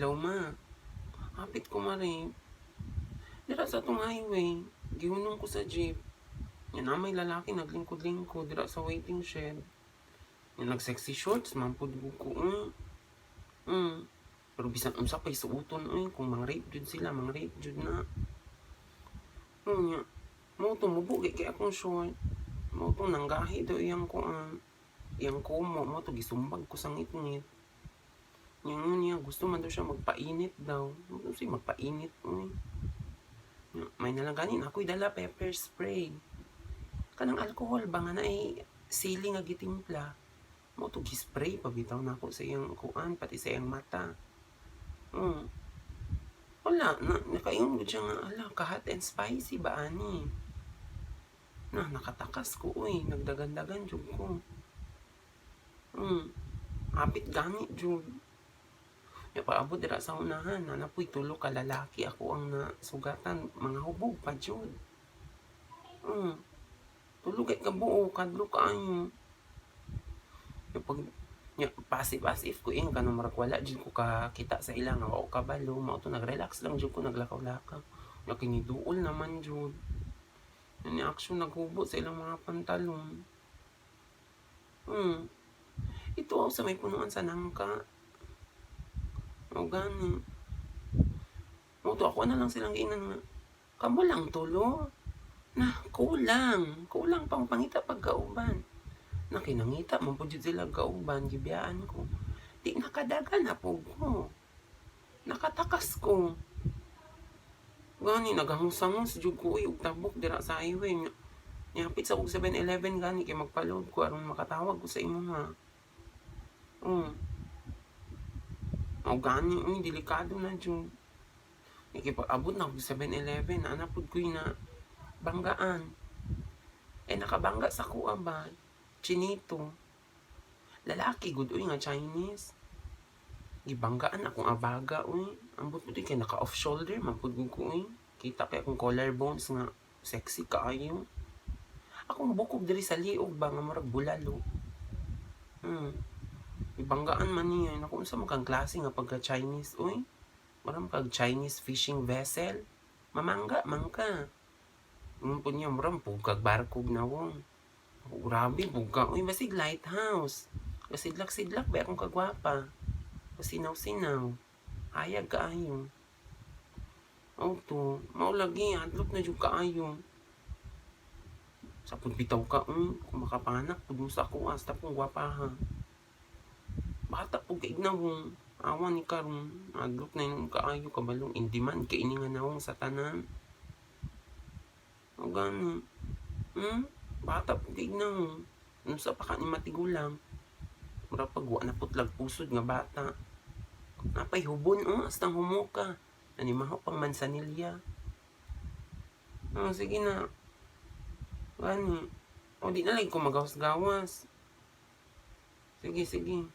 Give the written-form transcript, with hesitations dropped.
Hello, ma. Hapit ko ma-rape. Dira sa atong highway, gihunong ko sa jeep. Yan na may lalaki naglingkod-lingkod dira sa waiting shed. Yan nag-sexy shorts, man pud ko. Pero bisan unsa pay suoton uy, kung mang-rape jud sila, mang-rape jud na. Nya, mao to mubugi kay akong short. Mao to nanggahi daw iyang kuan, iyang kumo, mao to gisumbag ko sa ngitngit. Nya niya gusto man daw siya magpainit daw. Ano siya magpainit uy. Nya, may nalang gani na ako'y dala pepper spray. Kanang alcohol ba nga naay sili nga gitimpla. Mao to gi-spray pa bitaw nako sa iyang kuan, pati sa iyang mata. Wala na nakaingon gud siya nga, "Ala, ka hot and spicy ba ani?" Na nakatakas ko uy, nagdagan-dagan jud ko. Hapit gani jud. Nya pag-abot dira sa unahan, naa poy tulo ka lalaki ako ang nasugatan, mga hubog pa jud. Tulo kay kabuok, kadlok kaayo. Nya pag nya passive as if ko ingon kanang murag wala jud ko kakita sa ila nga wa ko kabalo, mao to nag-relax lang jud ko, naglakaw-lakaw. Nya kiniduol naman jud. Nya ni action naghubo sa ilang mga pantalon. Ito sa may punuan sa nangka. O gani. Mao to ako na lang silang giingnan nga, "Kamo lang tulo? Na kulang, kulang pang pangita pagkauban." Na kinangita man pud jud sila kauban, gibiyaan ko. Di nakadagan na pud ko. Nakatakas ko. Gani naghangos-hangos jud ko uy og tabok dira sa highway. Nya nihapit sa kog 7-Eleven gani kay magpa-load ko aron makatawag ko sa imuha. Mao gani uy, delikado na jud. Kay pag-abot na og 7-Eleven, naa na pud ko'y na banggaan. Eh nakabangga sa kuha ba? Chinito. Lalaki gud uy nga Chinese. Gibanggaan akong abaga uy. Ambot pud kay naka off shoulder man pud ko uy. Kita kay akong collarbones nga sexy kaayo. Akong bukog diri sa liog ba nga murag bulalo. Ibanggaan man niya. Naku, unsa man kang klase nga pagka Chinese uy. Mura man kag Chinese fishing vessel. Mamangga man ka. Ingon pud niya, mura man pud kag barkog nawong. Ako, grabe pud ka uy, basig lighthouse. Kasidlak-sidlak ba akong kagwapa. Kasinaw-sinaw. Hayag kaayo. Auto, mao lagi hadlok na jud kaayo. Sa pud bitaw ka uy, kung makapanak pud mo sa ako hasta pong gwapaha. Bata pud kay nawong. Awa ni karon, hadlok na yung kaayo kabalong in demand kay ini nga nawong sa tanan. O gani. Bata pud kay nawong. Unsa pa ka ni matigulang. Mura pag wa na putlag pusod nga bata. Napay hubon oh, hastang humuka. Nanimaho pang mansanilya. Oh, sige na. Gani. O di na lang ko magawas-gawas. Sige, sige.